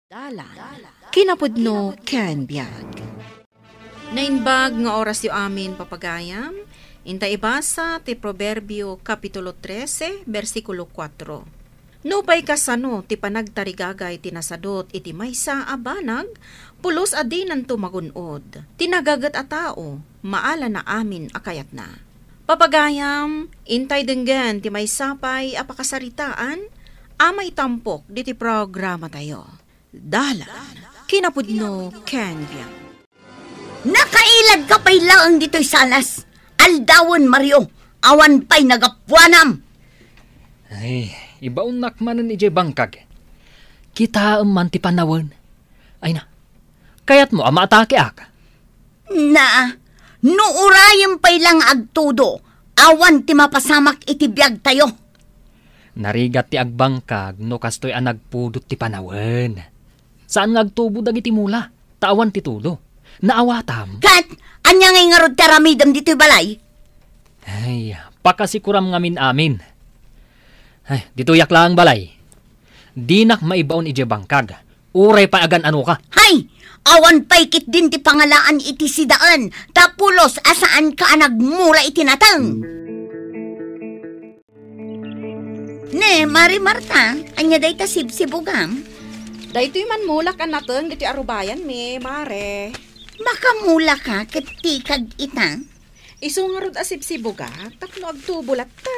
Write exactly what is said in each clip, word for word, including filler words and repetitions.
Dalan, kinapudno ken biag. Naimbag nga orasyo amin, papagayam. Inta ibasa ti Proverbio, Kapitulo trese, bersikulo kuatro. Nupay kasano ti panagtarigagay ti nasadut iti maysa a banag, pulos a dinanto magun-od. Ti nagaget a tao, maala na amin a kayatna. Papagayam, intay denggen ti maysa pay a pakasaritaan a maitampok diti programatayo. Dalan, kinapudno ken biag. Nakailadka pay laeng ditoy salas. Aldawen, Mario, awan pay nagapuanam. Ay, ibaonnak manen idiay bangkag. Kitaem man ti panawen. Ay na, kayatmo a maatakeak? Na, no urayem pay la nga agtudo, awan ti mapasamak iti biagtayo. Narigat ti agbangkag no kastoy a nagpudot ti panawen. Saan nga agtubo dagiti mula, ta awan ti tudo. Naawatam. Ket, ania ngay ngarud ti aramidem ditoy balay? Ay, pakasikuram ngamin amin. Ay, ditoyak laeng balay. Dinak maibaon idiay bangkag. Uray pay agan-anoka. Hay! Awan pay ketdin ti pangalaan iti sidaen, ta pulos a saanka a nagmula iti nateng. Ne, Mare Marta, ania dayta sibsibugam? Daytoy man mulak a nateng ditoy arubayanmi, Mare. Makamulaka ket tikag ita? Isu ngarud a sibsibugak tapno agtubo latta.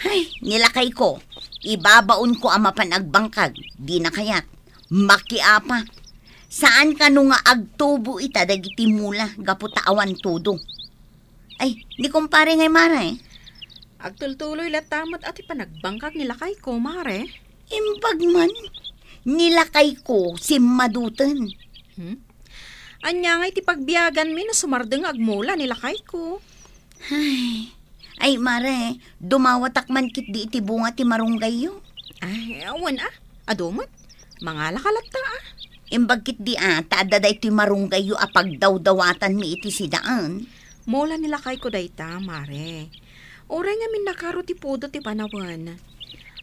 Hay, ni lakayko, ibabaonko a mapan agbangkag, dina kayat. Makiapa. Saan kano nga agtubo ita dagiti mula gapu ta awan tudo. Ay, ni kumpare ngay, Mare. Agtultuloy latta met a ti panagbangkag ni lakayko, Mare. Imbag man, ni lakayko simmaduten. Hmm? Ania ngay ti pagbiaganmi no sumardeng nga agmula ni lakayko? Ay, ay, Mare, dumawatak man ketdi iti bunga ti marunggayyo. Ay, awan a. Adu met. Mangalaka latta a. Imbag ketdi a, ta adda daytoy marunggayyo a pagdawdawatanmi iti sidaen. Mula ni lakayko dayta, Mare. Uray ngamin nakaro ti pudot ti panawen.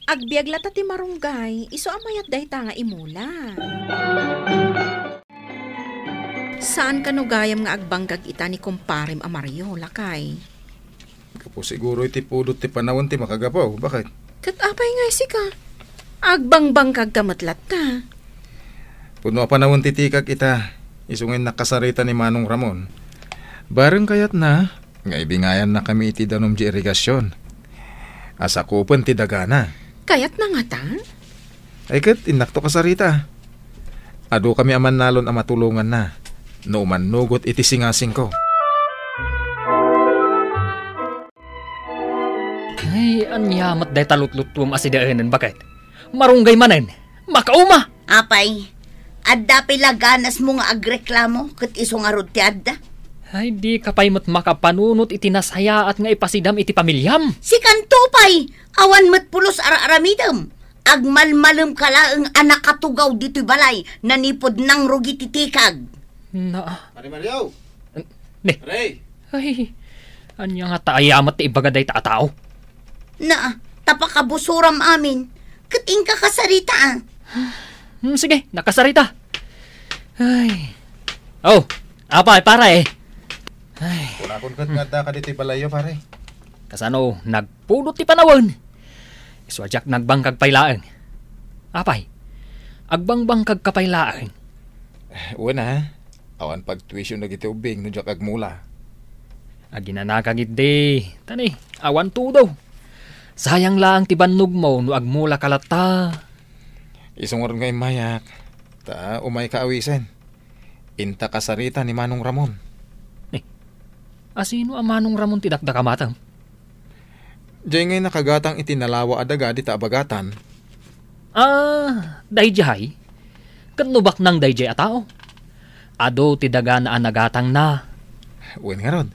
Agbiag latta ti marunggay, isu a mayat dayta nga imula. Saan kano gayam nga agbangkag ita ni kumparem a Mario, lakay? Gapu siguro iti pudot ti panawen ti makagapu, baket? Ket apay nga sika? Agbangbangkagka met latta. Pudno a panawen ti tikak ita, isu nga innak kasarita ni Manong Ramon. Bareng kayatna nga ibingayannakami iti danum ti irigasion a sakupen ti dagana. Kayatna ngata? Ay ket, innakto kasarita. Adukami a mannalon a matulonganna no umannugot iti singasingko. Ay, ania met dayta lutluttuam a sidaenen, baket? Marunggay manen! Makauma! Apay, adda pay la ganasmo nga agreklamo ket isu ngarud ti adda? Ay, dika pay met makapanunot iti nasayaat nga ipasidam iti pamiliam. Sikanto pay, awan met pulos ar-aramidem. Agmalmalemka laeng a nakatugaw ditoy balay, nanipud nangrugi ti tikag. Na. Pare Mario! Ne. Pare! Ay, ania ngata aya met ti ibaga dayta a tao? Na, ta pakabusuram amin. Ket inka kasarita, a. Hmm, sige, nakasarita. Ay. Oh, apay, pare. Ay. Kunakon ket nga addaka ditoy balayyo, pare. Kasano, nagpudot ti panawen? Isu a diak nagbangkag pay laeng. Apay, agbangbangkagka pay laeng? Wen a, awan pagtuision dagiti ubbing no diak agmula. Aginanaka ketdi, ta ni, awan tudo. Sayang laeng ti bannogmo no agmulaka latta. Isu ngarud nga immayak, ta umayka awisen. Inta kasarita ni Manong Ramon. Eh, asino a Manong Ramon ti dakdakamatem? Diay ngay nakagatang iti nalawa a daga dita a bagatan. Ah, daydiay? Ket no baknang daydiay a tao? Adu ti dagana a nagatangna. Wen ngarud,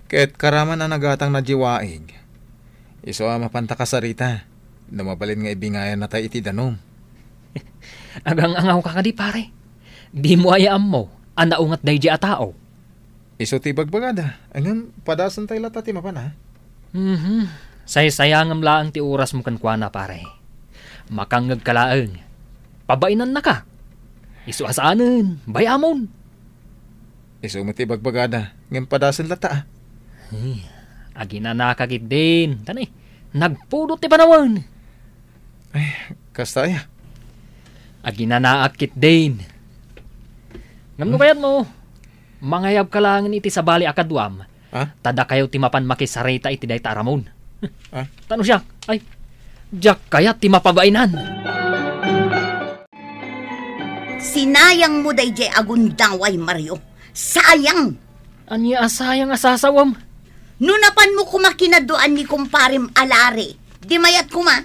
ket karaman a nagatangna diay waig. Isu a mapanta kasarita, no mabalin nga ibingayannatay iti danum. Agang-angawka kadi, pare? Dimo aya ammo a naunget daydiay a tao? Isu ti ibagbagada. Ngem, padasentay latta ti mapan, a? Mhm. Saysayangem laeng ti orasmo kenkuana, pare. Makangngegka laeng. Pabainannaka. Isu a saanen, bay-amon. Isu met ti ibagbagada, ngem padasen latta, a. Ay, aginanaka ketdin. Tani, nagpudot ti panawen. Ay, kasta aya. Aginanaak ketdin. Ngem no kayatmo, mangayabka laengen iti sabali a kaduam. Ha? Ta dakayo ti mapan makisarita iti dayta a Ramon. Ha? Tano siak, ay, diak kayat ti mapabainan. Sinayangmo daydiay a gundaway, Mario. Sayang! Ania a sayang a sasawem? No napanmo koma kinaduaan ni kumparem a Larry, di mayat koma.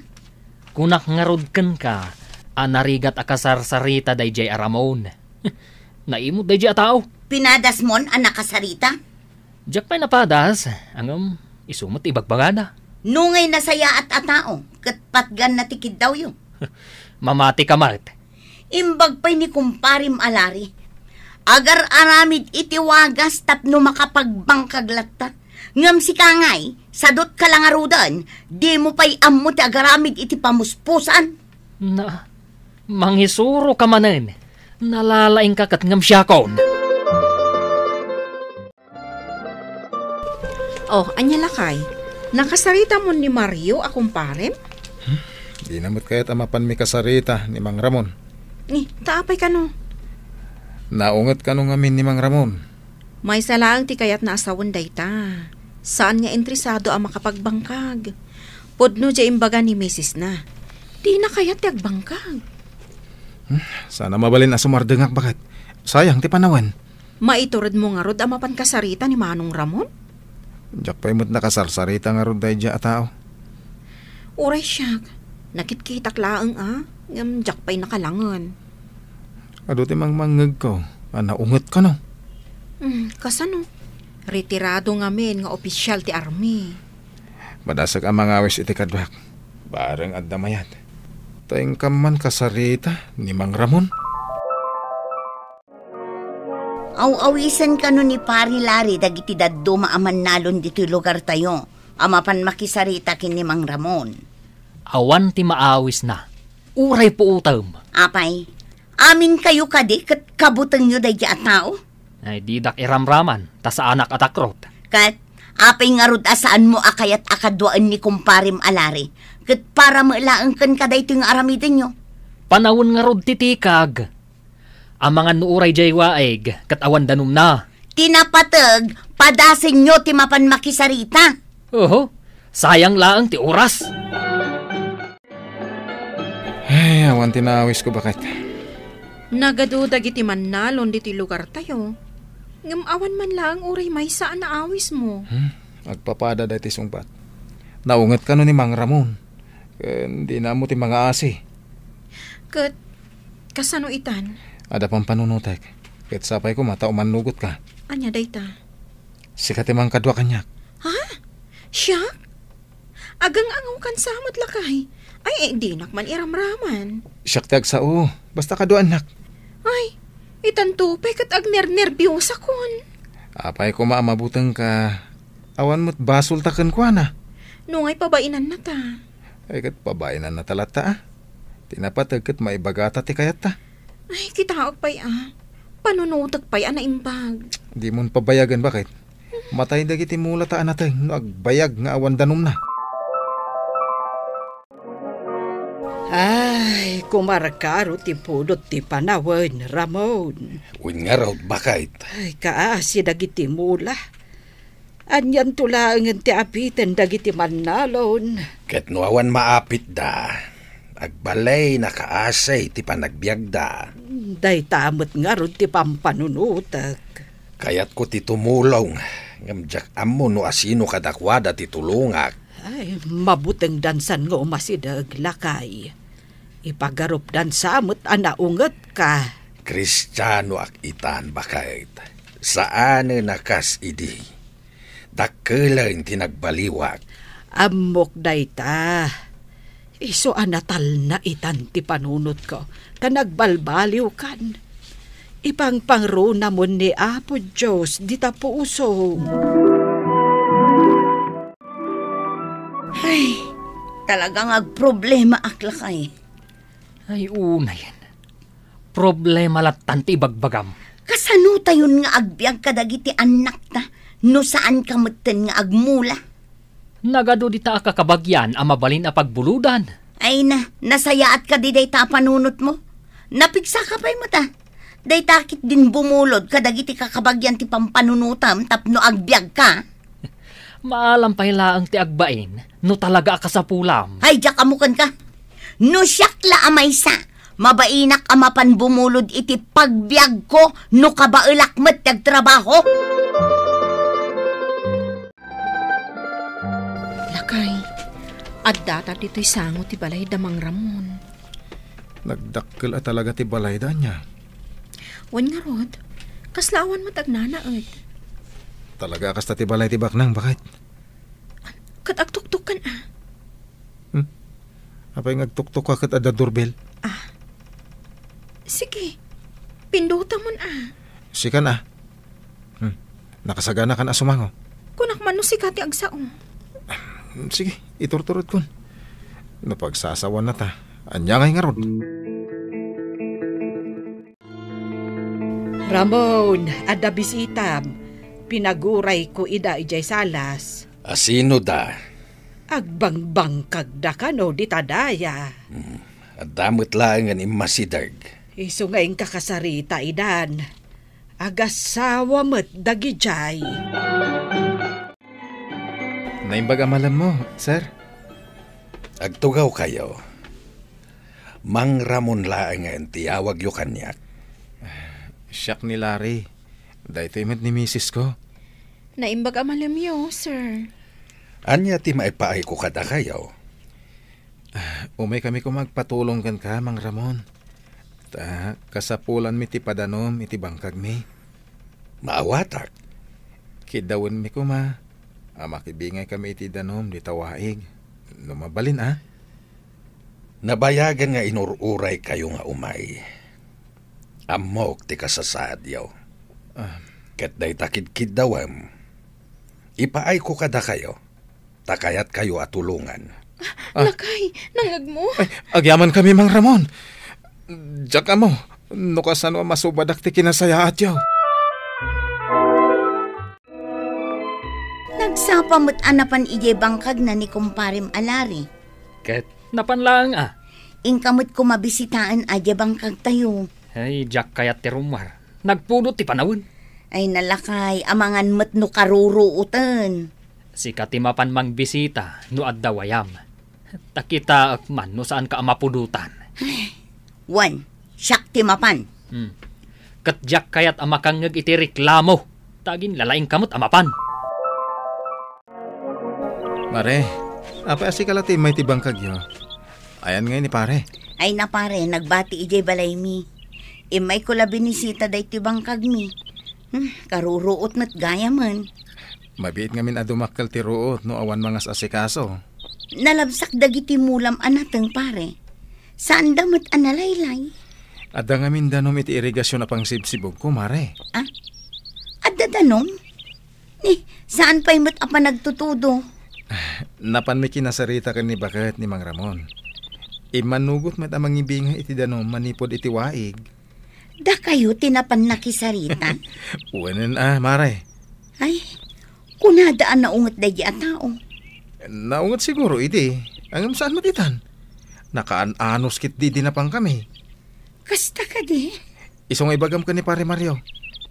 Kunak ngarud kenka a narigat a kasarsarita daydiay a Ramon. Naimut daydiay a tao. Pinadasmon a nakasarita? Diak pay napadas, ngem isu met ti ibagbagada. No ngay nasayaat a tao, ket patganna ti kiddawyo. Mamati ka met. Imbag pay ni kumparem a Larry. Agar-aramid iti wagas tapno makapagbangkag latta. Ngem sika ngay, sadut ka la ngaruden, dimo pay ammo ti agaramid iti pamuspusan. Na, mangisuro ka manen. Nalalaing ka ket ngem siakon. Oh, ania lakay? Nakasaritamon ni Mario a kumparem? Hmm? Dina met kayat a mapan mikasarita ni Mang Ramon. Ni, ta apay kano? Naunget kano ngamin ni Mang Ramon? Maysa laeng ti kayatna a sawen dayta. Saan nga interesado a makapagbangkag. Pudno diay imbaga ni misisna. Dina kayat ti agbangkag. Hmm, saan a mabalin a sumardengak, baket. Sayang ti panawen. Maituredmo ngarud a mapan kasarita ni Manong Ramon? Diak pay met nakasarsarita ngarud daydiay a tao. Uray siak, nakitkitak laeng a, ngem diak pay nakalangen. Adu ti mangmangngegko a naunget kano. Hmm, kasano? Retirado ngamin nga opisyal ti army. Madasek a mangawis iti kaduak. Bareng adda mayat. Ta inkam man kasarita ni Mang Ramon. Aw-awisen kano ni Pari Larry dagiti dadduma a mannalon ditoy lugartayo a mapan makisarita ken ni Mang Ramon. Awan ti maawisna. Uray puotem. Apay, aminkayo kadi ket kabutengyo daydiay a tao? Ay, didak iramraman, ta saanak a takrot. Ket, apay ngarud a saanmo a kayat a kaduaen ni kumparem a Larry? Ket para met laeng kenka daytoy nga aramidenyo. Panawen ngarud ti tikag. Amangan no uray diay waig, ket awan danumna. Ti napateg, padasenyo ti mapan makisarita. Oho, sayang laeng ti oras. Ay, awan ti naawisko, baket. Nagadu dagiti mannalon ditoy lugartayo. Ngem awan man laeng uray maysa a naawismo. Hmm, agpapada daytoy sungbat. Naunget kano ni Mang Ramon. Ken dina ammo ti mangaasi. Ket kasano itan? Adda pampanunotek. Ket sapay koma ta umannugotka. Ania dayta? Sika ti mangkadua kaniak. Ha? Siak? Agang-angawkan sa met, lakay. Ay, eh, dinak man iramraman. Siak ti agsao. Basta kaduaennak. Ay, itanto pay ket agnernerbiosakon. Apay koma a mabutengka. Awan met basolta kenkuana. No ngay pabainanna ta. Ay, ket pabainanna ta latta, a. Ti napateg ket maibagata ti kayatta. Ay, kitaek pay, a. Panunotek pay a naimbag. Dimon pabayagen, baket. Matay dagiti mulata a nateng no agbayag nga awan danumna. Ay, kumarkaro ti pudot ti panawen, Ramon. Wen ngarud, baket. Ay, kaasi dagiti mula. Anianto laengen ti apiten dagiti mannalon? Ket no awan maapitda, agbalay nakaasi ti panagbiagda. Dayta met ngarud ti pampanunotek. Kayatko ti tumulong, ngem diak ammo no asino kadakuada ti tulongak. Ay, mabutengdan san nga umasideg, lakay. Ipagarupdan sa met a naungetka. Kristianoak itan, baket. Saanen a kas idi. Dakkelen ti nagbaliwak. Ammok dayta. Isu a natalna itan ti panunotko, ta nagbalbaliwkan. Ipangpangrunamon ni Apo Dios dita pusom. Ay, talagang agproblemaak, lakay. Ay, unayen. Problema lattan ti ibagbagam. Kasanotayon nga agbiag kadagiti annakta no saanka metten nga agmula? Nagadu dita a kakabagian a mabalin a pagbulodan. Ay na, nasayaatka di dayta a panunotmo. Napigsaka pay met a. Dayta ketdin bumulod kadagiti kakabagian ti pampanunotam tapno agbiagka. Maalam pay laeng ti agbain no talaga a kasapulam. Ay, diak ammokenka. No siak la a maysa, mabainak a mapan bumulod iti pagbiagko no kabaelak met ti agtrabaho. Lakay, addata ditoy sango ti balay da Mang Ramon. Nagdakkel a talaga ti balay da, ania? Wen ngarud, kasla awan met agnanaed. Talaga a kasta ti balay ti baknang, baket. Ket agtuktok kan a. Hmm? Apay nga agtuktok ka ket adda doorbell? Ah. Sige. Pindutamon a. Sikan a. Hmm. Nakasagana kan a sumango. Kunak man no sika ti agsao. Sige, iturturodkon. No pagsasawanna ta, ania ngay ngarud? Ramon, adda bisitam. Pinagurayko ida idiay salas. A sino da? Agbangbangkagda kano dita daya. Hmm, adda met laengen immasideg. Isu nga inka kasarita idan. Agasawa met dagidiay. Naimbag a malemmo, sir. Agtugawkayo. Mang Ramon laengen ti yawagyo kaniak. Siak ni Larry. Daytoy met ni misis ko. Naimbag a malemyo, sir. Ania ti maipaayko kadakayo? Ah, umaykami koma agpatulong kenka, Mang Ramon. Ta kasapulanmi ti padanom iti bangkagmi. Maawatak. Kiddawenmi koma a makibingaykami iti danom dita waig. No mabalin a? Nabayagen nga inur-uraykayo nga umay. Ammok ti kasasaadyo. Ah. Ket dayta kidkiddawem, ipaayko kadakayo, ta kayatkayo a tulongan. Ah. Lakay, nangngegmo? Ay, agyamankami, Mang Ramon. Diak ammo no kasano a masubadak ti kinasayaatyo. Nagsapa met a napan idiay bangkagna ni kumparem a Larry. Ket napan laeng a. Inka met koma bisitaen a diay bangkagtayo. Ay, diak kayat ti rummuar. Nagpudot ti panawen. Ay, nalakay, amangan met no karuruoten. Sika ti mapan mangbisita no adda wayam. Ta kitaek man no saanka a mapudotan. Wen, siak ti mapan. Hmm. Ket diak kayat a makangngeg iti reklamo, ta aginlalaingka met a mapan. Pare, apay a sika la ti immay ti bangkagyo? Ayan ngay ni pare? Ay na pare, nagbati idiay balaymi. Immayko la binisita daytoy bangkagmi. Hmm, karuruot met gayamen. Mabiit ngamin a dumakkel ti ruot no awan mangas-asikaso. Nalabsak dagiti mulam a nateng, pare. Saanda met a nalaylay. Adda ngamin danom iti irigasion a pangsibsibugko, mare. Ah? Adda danom? Ni, saan pay met a panagtutudo? Napanmi kinasarita ken ni baket ni Mang Ramon. Immanugot met a mangibingay iti danom manipud iti waig. Dakayo ti napan nakisarita? Wen a, mare. Ay, kunada a naunget daydi a tao. Naunget siguro idi, ngem saan met itan? Nakaan-anos ketdi idi napankami. Kasta kadi? Isu nga ibagam ken ni Pare Mario.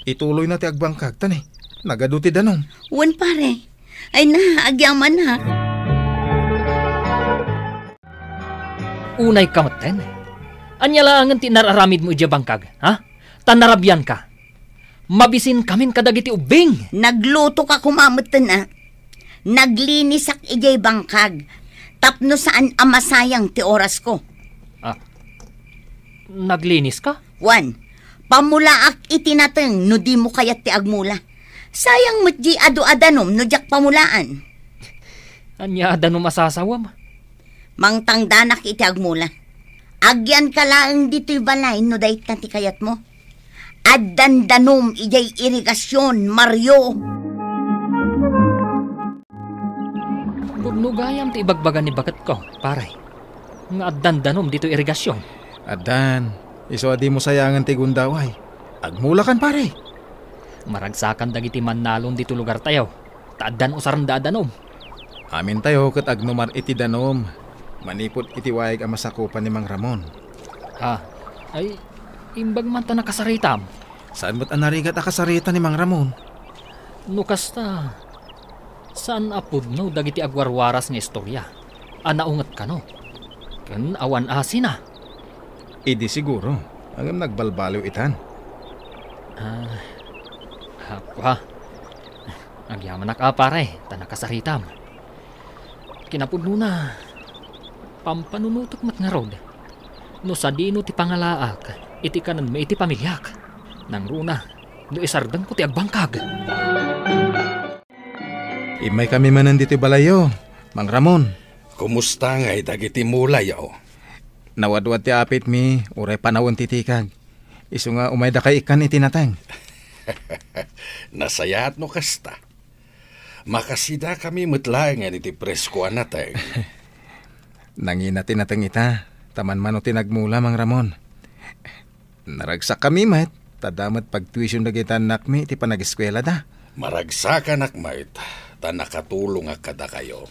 Ituloyna ti agbangkag, ta ni, nagadu ti danom. Wen, pare. Ay na, agyamanak. Unayka metten? Ania laengen ti inar-aramidmo idiay bangkag, ha? Ta narabianka. Mabisinkamin kadagiti ubbing. Naglutoka koma metten a. Naglinisak idiay bangkag tapno saan a masayang ti orasko. Ah, nagliniska? Wen, pamulaak iti nateng no dimo kayat ti agmula. Sayang met di adu a danom no diak pamulaan. Ania a danom a sasawam? Mangtangdanak iti agmula. Agyanka laeng ditoy balay no dayta ti kayatmo. Addan danom idiay irigasion, Mario. Pudno gayam ti ibagbaga ni baketko, pare, nga addan danom ditoy irigasion. Addan. Isu a dimo sayangen ti gundaway. Agmulakan, pare. Maragsakan dagiti mannalon ditoy lugartayo, ta addan usarenda a danum. Amintayo ket agnumar iti danum manipud iti wayag a masakupan ni Mang Ramon. Ah, ay, imbag man ta nakasaritam. Saan met a narigat a kasarita ni Mang Ramon? No kasta, saan a pudno dagiti agwarwaras nga istorya a naunget kano, ken awan asina. Idi siguro, ngem nagbalbaliw itan. Ah, apua. Agyamanak a, pare, ta nakasaritam. Kinapudnona, pampanunotek met ngarud no sadino ti pangalaak iti kanenmi iti pamiliak. Nangruna, no isardengko ti agbangkag. Immaykami manen ditoy balayyo, Mang Ramon. Kumusta ngay dagiti mulayo? Nawadwad ti apitmi, uray panawen ti tikag. Isu nga umaydakay ikkan iti nateng. Nasayaat no kasta. Makasidakami met laengen iti presko a nateng. Nangina ti nateng ita, ta manmano ti nagmula, Mang Ramon. Naragsakami met, ta adda met pagtuition dagiti annakmi iti panageskuelada. Maragsakanak met, ta nakatulongak kadakayo.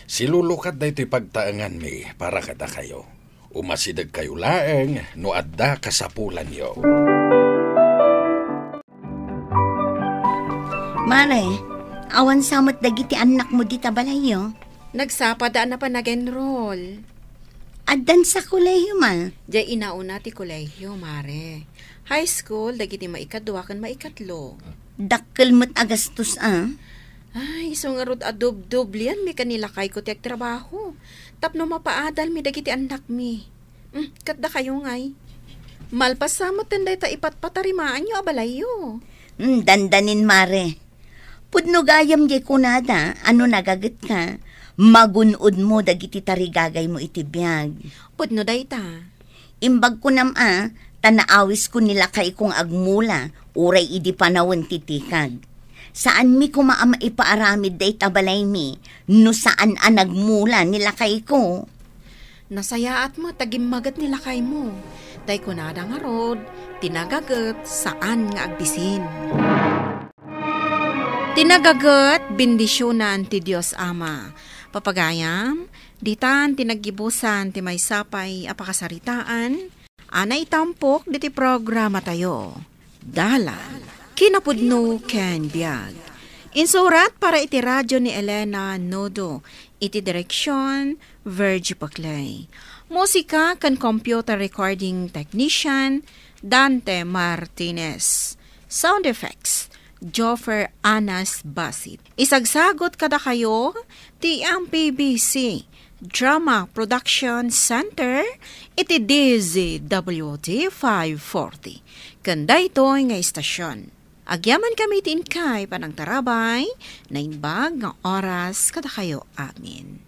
Silulukat daytoy pagtaenganmi para kadakayo. Umasidegkayo laeng no adda kasapulanyo. Mare, awan sa met dagiti annakmo dita balayyo? Nagsapada a napan nag-enroll. Addan sa kolehiyo, ma? Diay inauna ti kolehiyo, mare. High school, dagiti maikadua ken maikatlo. Dakkel met a gastos, a? Ay, isu ngarud a dubdoblianmi ken ni lakayko ti agtrabaho. Tapno mapaadalmi dagiti annakmi. Mm, ket dakayo ngay? Malpas sa met ten dayta ipatpatarimaanyo a balayyo. Mm, dandanin, mare. Pudno gayam diay kunada a no nagagetka, magun-odmo dagiti tarigagaymo iti biag. Pudno dayta. Imbag kunam a, ta naawisko ni lakayko nga agmula, uray idi panawen ti tikag. Saanmi koma a maipaaramid dayta balaymi no saan a nagmula ni lakayko. Nasayaat met ta gimmaget ni lakaymo. Tay kunada ngarud, ti nagaget, saan nga agbisin. Ti nagaget, bendisionan ti Dios Ama. Papagayam, ditan ti naggibusan ti maysa pay a pakasaritaan a naitampok diti programatayo. Dalan, kinapudno ken biag. Insurat para iti radio ni Elena Nodo, iti direksion, Virgie Paclay. Musika ken computer recording technician, Dante Martinez. Sound effects, Joffer Anas Basit. Isagsagot kadakayo ti M P B C Drama Production Center iti D Z W T five forty. Ken daytoy nga istasion. Agyaman kami ti inkay panangtarabay, naimbag nga oras kadakayo amin.